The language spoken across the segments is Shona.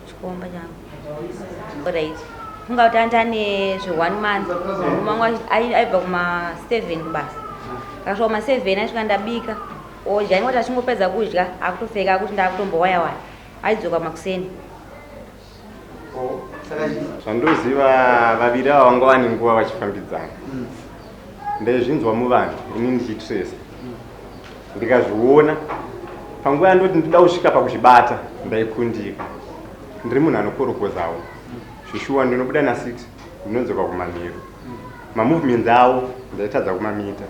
Chikomba changu. Right. Funga kuti anga ane zve one month. Murume wangu aibva kuma 7 kubasa. Akasvika kuma 7 aisvika ndabika. Odya ingoti achingopedza kudya akutopfeka akuti ndakutombowaya waya. Aidzoka makuseni. Zvandoziva vaviri ava vanga vane nguva vachifambidzana. Ndaizvinzwa muvanhu ini ndichitresa. Ndikazviona panguva yandoti ndida kusvika pakuzvibata ndaikundika. Ndiri munhu anokorokozawo. Zvishuwa ndinobuda na 6 ndinodzoka kumanheru. Mamovements avo ndaitadza kumamita.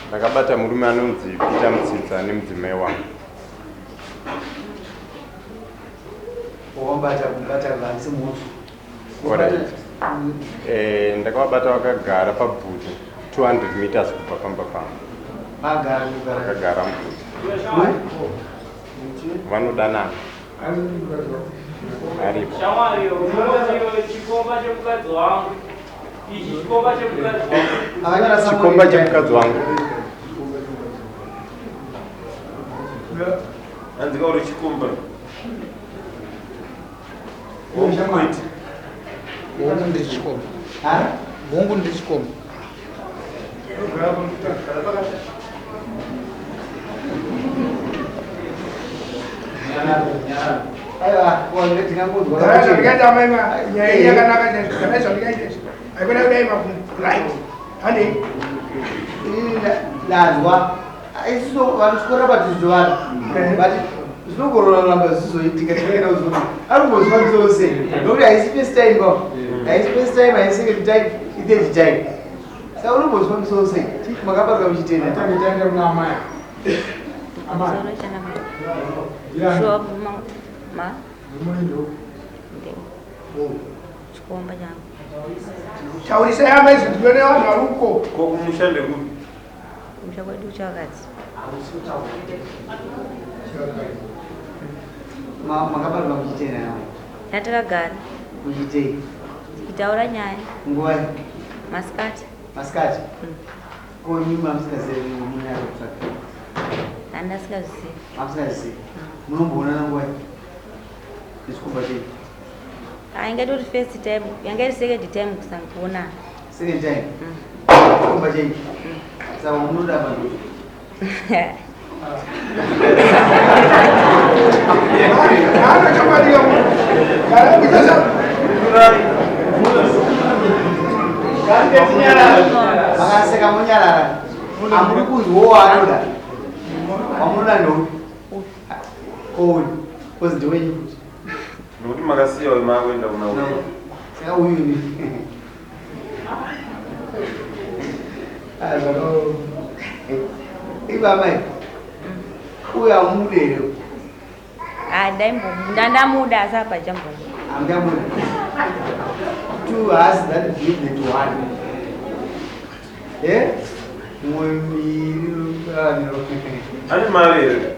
Ndakabata murume anonzi Peter Mutsitsa nemudzimai wangu. Wabata kubata handisi mhosva. Alright. Eh, ndakavabata vakagara pabvute 200 meters kubva pamba pangu. Vagara kugara. Vakagara mubvute. Vanodanana. Aripo. Shamwari, chikomba chemukadzi wangu. Ichi chikomba chemukadzi wangu. Chikomba chemukadzi wangu. Anzika uri chikomba. Hongu ndiri chikomba. Hongu ndiri chikomba. Ndanzwa isusu vanoswera patidzo vanhu but zvinogororamba zvizoitika tinoenda kuzona ari kumbozvifambisawo sei nokuti haisi first time ba haisi first time haisi second time ithird time saka unombozvifambisawo sei chief makabatwa muchitenda Taenda kuna amai. Amai. Pamusoro chanamai. Ndiani? Sure, ma Murume ndio. Chikomba changu. Taurisai amai zvinhu nevanhu vari uko. Ko kumusha ndekupi? Kumusha kwedu kuchakadzi. Makabatwa muchitenda nawo Yatakagara muchitei tichitaura nyaya nguva masikati. masikati ko imi mamusingazivi munyaya kutsvaka Handasingazivi. mamusingazivi munomboonana nguva nechikomba chenyu Ainge tori first time, yanga iri second time kusangoonana. Second time. Chikomba chenyu saka munoda vanhu Haana chokwadi yavo. Vakaseka monyarara amuri kunzwawo waanoda wamunoda ndoupi kouyu kozi ndewenyu kuti Nokuti makasiya uyu maakuenda kuna uyu. Saka uyu ni ivo amai uyu amude here Ah, ndaimbomuda ndamuda asi apa chambomuda. Hamuchamuda. Two has that give that one. Eh? Mwoyo miiri Ane mari here?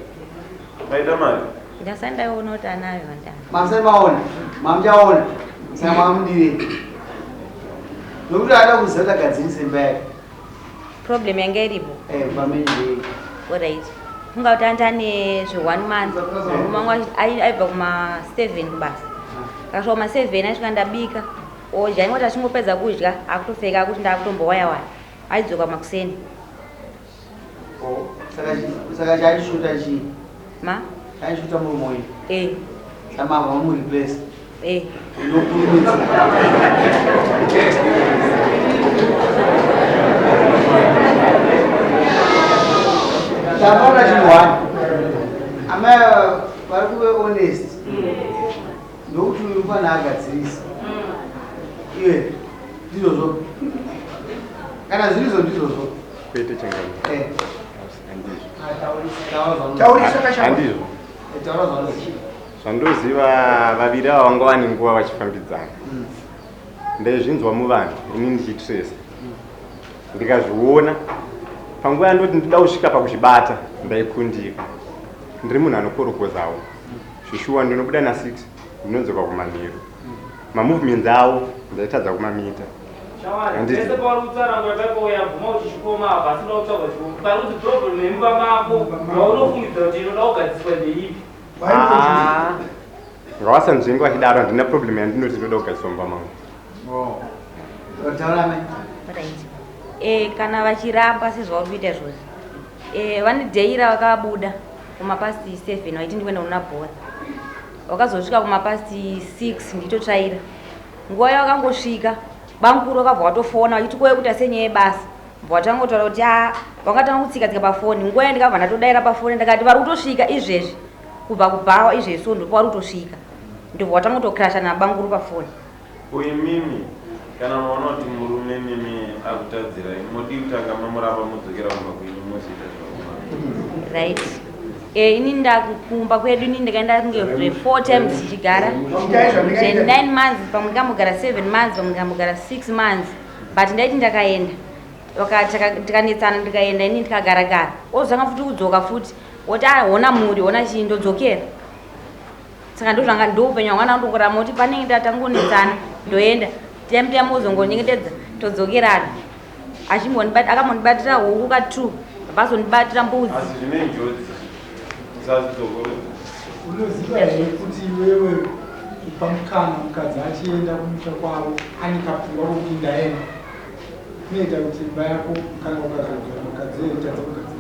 Maita mari? Ndasati ndaiona kuti anayo vandani. Mamusati maona, mamuchaona, saka mamudirei. Nokuti ada kuziva kuti agadzirise imba yake. Problem yanga iripo. Eh, pamene ndei. Alright. Funga kuti anga ane zve one month. Murume wangu aibva kuma 7 kubasa. Akasvika kuma 7 aisvika ndabika. Odya ingoti achingopedza kudya akutopfeka akuti ndakutombowaya waya. Aidzoka makuseni. Saka chaishuta chii? Ma? Chaishuta murume uyu. Eh. Saka mabva mamureplace. Eh. Unokurumidza. Tapaona chinhu one. Amai vari kuve honest. Ndokuti uyu mufana agadzirisa. Iwe ndizvozvo. Kana zvirizvo ndizvozvo. Kwete changamire. Eh. Handizvo. Taura zvaunozwa. Taurisa kashama. Handizvo. Taura zvaunozwa. Zvandoziva vaviri ava vanga vane nguva vachifambidzana. Ndaizvinzwa muvanhu ini ndichitresa. Ndikazviona panguva yandoti ndinoda kusvika pakuzvibata ndaikundika. Ndiri munhu anokorokozawo. Zvishuwa ndinobuda na 6 ndinodzoka kumanheru. Mamovements avo ndaitadza kumamita. Shamwari, pese pauri kutsanangura paipo uyabvuma kuti chikoma apa asi unoda kutsvaga chikoma. Pari kuti problem yemumba mako yaunofungidzira kuti inoda kugadziswa ndeipi? Ah, ngavasanzvenga vachidaro handina problem yandinoti inoda kugadziswa mumba mangu. Oh. Taura mai. Right. Eh, kana vachiramba sezvauri kuita izvozvi eh, vane day ravakabuda kumapast 7 vaiti ndikuenda kuna bhora wakazosvika kumapast 6 nditotsvaira nguva yavakangosvika bamukuru vakabva vatofona vachiti kuuya kuita senyaya yebasa bva vatangotaura kuti a vangatanga kutsika tsika pafoni nguva yandikabva ndatodaira pafoni ndakati vari kutosvika izvezvi kubva kubhawa izvezvi so ndipo vari kutosvika ndobva vatangotokrasha nabamukuru pafoni Ko imimi kana maona kuti murume mimi akutadzirai modii kutanga mamuramba modzokera kumba kwenyu mozoita zvakumba right Eh, ini ndakumba kwedu ini ndikaenda kunge zve four times ndichigara zve nine months pamwe ndikambogara seven months pamwe ndikambogara six months but ndaiti ndakaenda tikanetsana ndikaenda ini ndikagara gara ozotanga futi kudzoka futi woti ah, hona mhuri hona chii ndodzokera saka ndozvanga ndoupenyu hwanga ndangorama kuti panenge tatangonetsana ndoenda time time ozongonyengetedza todzokerana achimbondibata akambondibatira huku ka two vazondibatira mbuzi asi zvine njodzi usazvidzokorodza unoziva here kuti iwewe kupa mukana mukadzi achienda kumusha kwavo ane kapfungwa kokuti ndaenda kunoita kuti imba yako kana ukazogara mukadzi iyoyo itadze kugadzira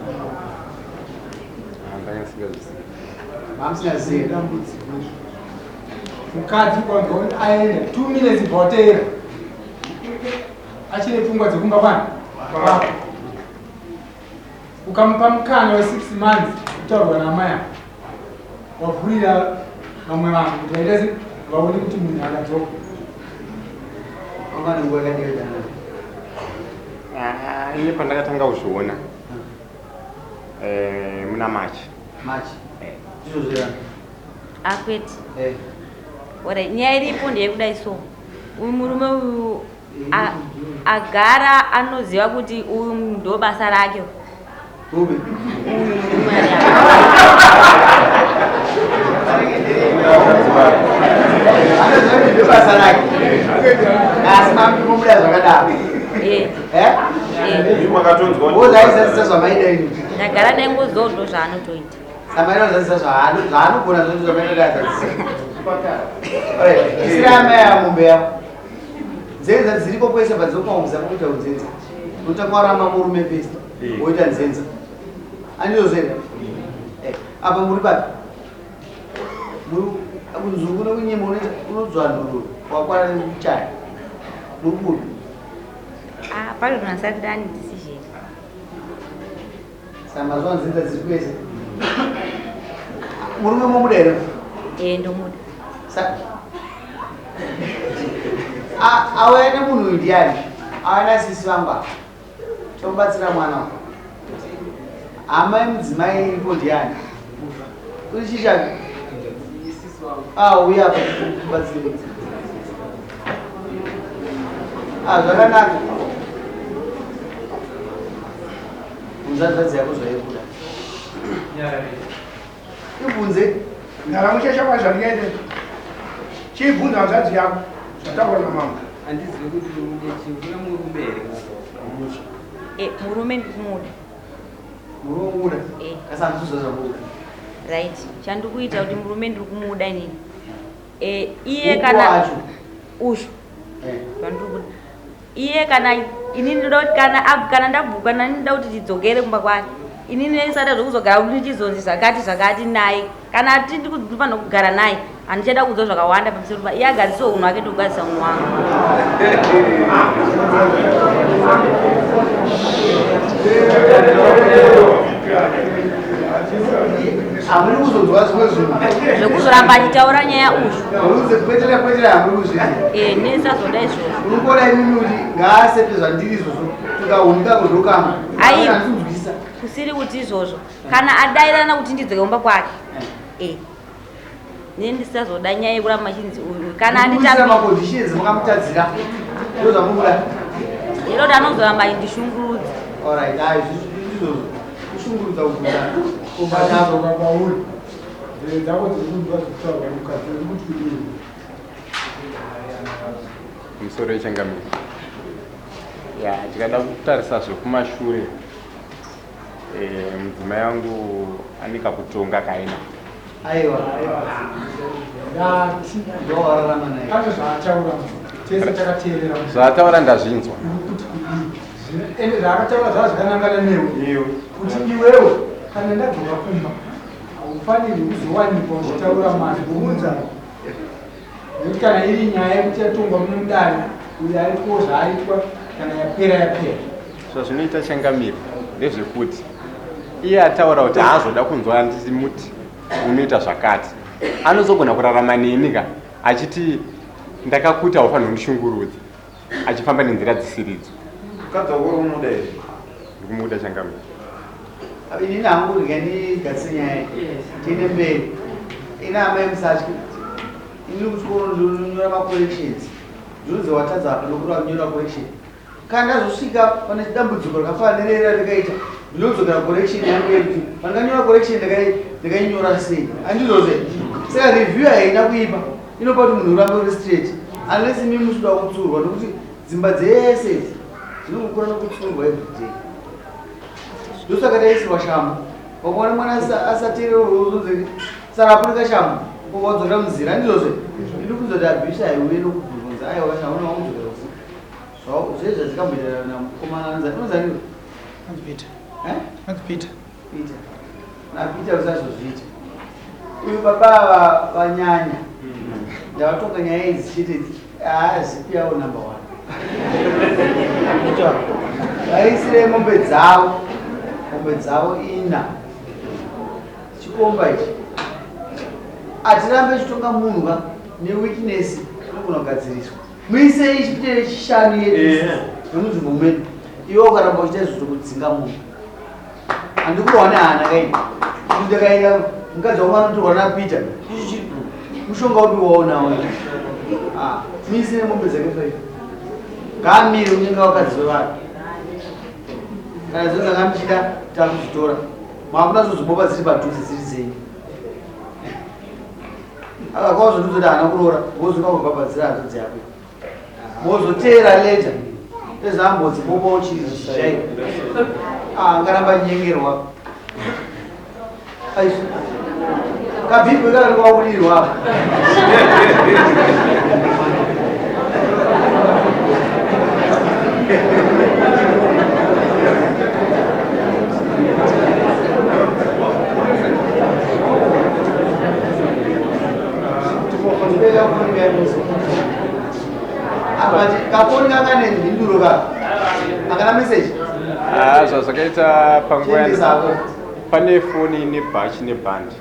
Ndanga Mamusina dambudziko izvozvo. Mukadzi ukanzwa kuti aenda 2 minutes ibva wateera. Achine pfungwa dzekumba kwani? Kwako. Ukamupa mukana we 6 months kutaurwa naamai ava. Wavhurira vamwe vanhu kuti vaite se vaone kuti munhu akadzoka. Wanga nenguva yakadii danana? Ah, ini pandakatanga kuzviona eh, muna March. March. Ndizvo zviya. Akwete. Eh. Ora nyaya iripo ndeyekudai so. Uyu murume uyu agara anoziva kuti uyu ndo basa rake. Upi? Uyu murume ari apa. Anoziva kuti ndo basa rake. Asi mamubuda zvakadaro. Eh. Eh? Eh. Makatonzwa kuti Wozaisazisa zvamaida ini. Ndagara ndaingoziva ndo zvaanotoita. Samaida zazisa zvaanogona zvoto zvamaida azadzisa. Isira amai aya mombe yavo. Nzenza dziriko kwese padzokaunza kuita unzenza. Unotanga waramba murume first woita nzenza. Andizvo here? Eh, apa muri papi? Muri kunzungu nekunyima unodzwa nduru wakwana nekuchaya. Muri kupi? Ah, pari ndasati ndane decision. Saka mazuva nzenza dziri kwese. Murume momuda here? Eh, ndomuda. Auya nemunhu uyu ndiani? Auya nasisi vangu ava. Tomubatsira mwana uyu. Hama yemudzimai iripo ndiani? Uri chii chake? Ah, uya apa timubatsire. Ah, zvakanaka. Bvunza yako zvaikuda. Ibvunze. Ndaramuchesha kwazvandikaita. Chibvunza hanzvadzi yako zvataurwa namama. Handizivi kuti chinguna murume here Eh, murume ndikumuda. Murume umuda? Eh. Kasi handizvo zvamuda. Right. Chandikuita kuti murume ndiri kumuda inini. Eh, iye Uku kana wacho. ushu Eh. zvandiri kuda. Iye kana inini ndoda kuti kana kana ndabvuka nani ndoda kuti tidzokere kumba kwake. Inini ndisada zvekuzogara kuti ndichizonzi zvakati zvakati naye. Kana ati ndinofanira kugara naye, handichada kuudzwa zvakawanda pamusoro pa iye agadzisewo unhu hwake ndogadzisa unhu hwangu. Hamuri kuzonzwa zvimwe zvinhu. Zvekuzoramba achitaura nyaya ushu. Hamuri kwetera kwetera hamuri kuzviita. Eh, ndisazoda izvozvo. Uri kuona imimi kuti ngaasepe zvandiri izvozvo tikaunika kuzokama. Aiwa. Handinzwisa. Kusiri kuti izvozvo. Kana adairana kuti ndidzoke kumba kwake. Eh. Ndini ndisazoda nyaya yekuramba achinzi uyu kana anditambira maconditions makamutadzira ndozvamukuda iro kuti anozoramba achindishungurudza. Alright, ayi izvozvo kushungurudza kumbadzoka kwauri nzeve dzako dziri kunzwa zvekutaurwa mukadzi uri kuti kudii? Musoro yechangamire ya tikada kutarisa zvekumashure eh, mudzimai wangu ane kakutonga kaina aiwa ndati ndowararama naye pane zvaataura tese takateerera zvaataura ndazvinzwa kuti kudii ende zvaakataura zvaa zvakanangana newe kuti iwewe kana ndadzoka kumba haufanirwi kuzowanikwa uchitaura mazviunza nekuti kana iri nyaya yekuti yatongwa muno mudare uyo ariko zvaaitwa kana yapera yapera Zvazvinoita changamire ndezvekuti iye ataura kuti haazoda kunzwa ndichimuti unoita zvakati anozogona kurarama neni ka achiti ndakakuti haufanirwi kundishungurudza achifamba nenzira dzisiridzo. Mukadzi wako uri kumuda here? Ndikumuda changamire. Inini hangu rega ndigadzise nyaya tiende mberi. Ini amai musatye. Ini kuchikoro ndinonyora macorrections. Ndinonzi watadza apa ndokuti wakunyora correction. Kana ndazosvika pane dambudziko rakafanana nereri randakaita ndinodzokera correction yangu yekuti pandakanyora correction ndakainyora sei. Handizvozve. Saka review haina kuipa. Inopa kuti munhu urambe uri straight. Unless imi muchida kutsurwa nekuti dzimba dzese idzi dzinongokura nokutsurwa everyday. Ndosaka taisirwa shamhu. Wakaona mwana asateerera uzonzi sara apurika shamhu ubva wadzokera munzira handizvozve. Ndiri kuzoti abuse haiuye nokubvunzwa kunzi aiwa shamhu unowangudzokera kusi. Zvee zvazikamboita namukomana anonzi anonzi ani? Anzi Peter. Eh? Anzi Peter. Peter. Na Peter usazozviita. Uyu baba ava vanyanya. Ndavatonga nyaya idzi chete idzi. Ah, zipi yavo number one. Vaisire mombe dzavo. Mombe dzavo ina. Chikomba ichi. Atirambe chitonga munhu ka neweakness inogona kugadziriswa. Muisei ichipite yechishanu yedu yemunzvimbo medu. Iwe ukaramba uchiita izvo zvokudzinga munhu. Handikurohwa nehana kaini. Kuti ndakaenda mukadzi wangu anotorwa naPeter. Ichi mushonga upi waonawo? Ah, muisei mombe dzake fai. Ngaamire unenge wakadzi wevanhu. Kana dzose dzanga muchida takuzvitora. Makunatsodzibopa dziri padhuze dziri dzenyu. Akakwazotiudza kuti haana kuroora wozoka kubhabhadzira hanzvadzi yako. Wozoteera later. Ezambodzi bobo chizai. Ah, ngaramba nyengerwa. Aish. Kabhibhi kari kwakudirwa apa. Kafoni kanga nemhinduro ka akana message. Ah, zvazvakaita panguva pane foni ine bhachi nebhandi.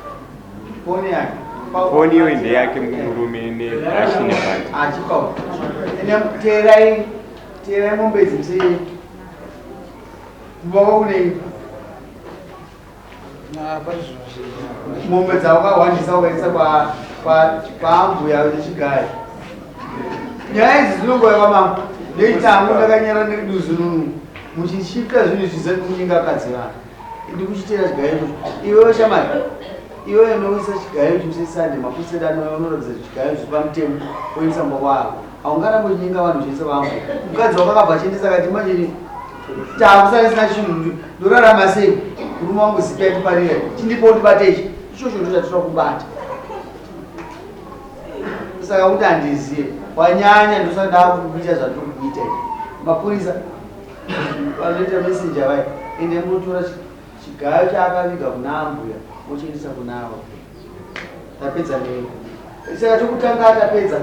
Foni yake. Foni iyoyi ndeyake murume nebhachi nebhandi. Achipa. Ene teerai teerai mombe idzi musei. Kumba kwakunei? Mombe dzawakahwandisa ukaisa kwaambuya vechigayo. Nyaya idzi dzinongouya kwamambo. Neitangu ndakanyara ndiri duzununu. Muchichipta zvinhu zvisati kunyenga akadzi vanhu. Ndikuchitera chigayo ichocho. Iwewe shamari. Iwewe unoisa chigayo icho sesande mapurisa anouya unoratidza chigayo zviri pamutemo woendesa mumba kwavo. Haungarambe uchinyenga vanhu uchiendesa kwaambuya. Mukadzi wako akabva achiendesa akati manje takusara isina chinhu ndorarama sei murume wangu zipi yatiparira chindipo ndibate ichi ichocho ndo chatinoda kubata saka kuti handizive wanyanya ndosaka ndakukuita zvandiri kukuita izvi mapurisa vanoita messenger vaya ende munotora chigayo chaakaviga kuna ambuya mochiendesa kuna avo tapedza nei saka chokutanga tapedza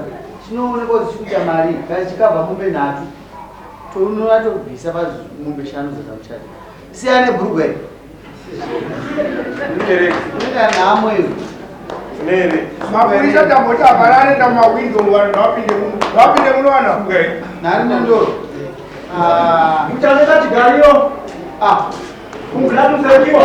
chinoonekwa kuti chikuita mari kana chikabva mombe nhatu tonoona tobvisa pamombe shanu dzatamuchata siyana nebhurugwa iri unoita nhamo iyo Mapurisa tamboti hapana anoenda mumawindo vanhu ngavapinde muno. Ngavapinde muno vanhu. Nani nendoro? Muchaneta chigayo. Ah. Kumvula musekiwa.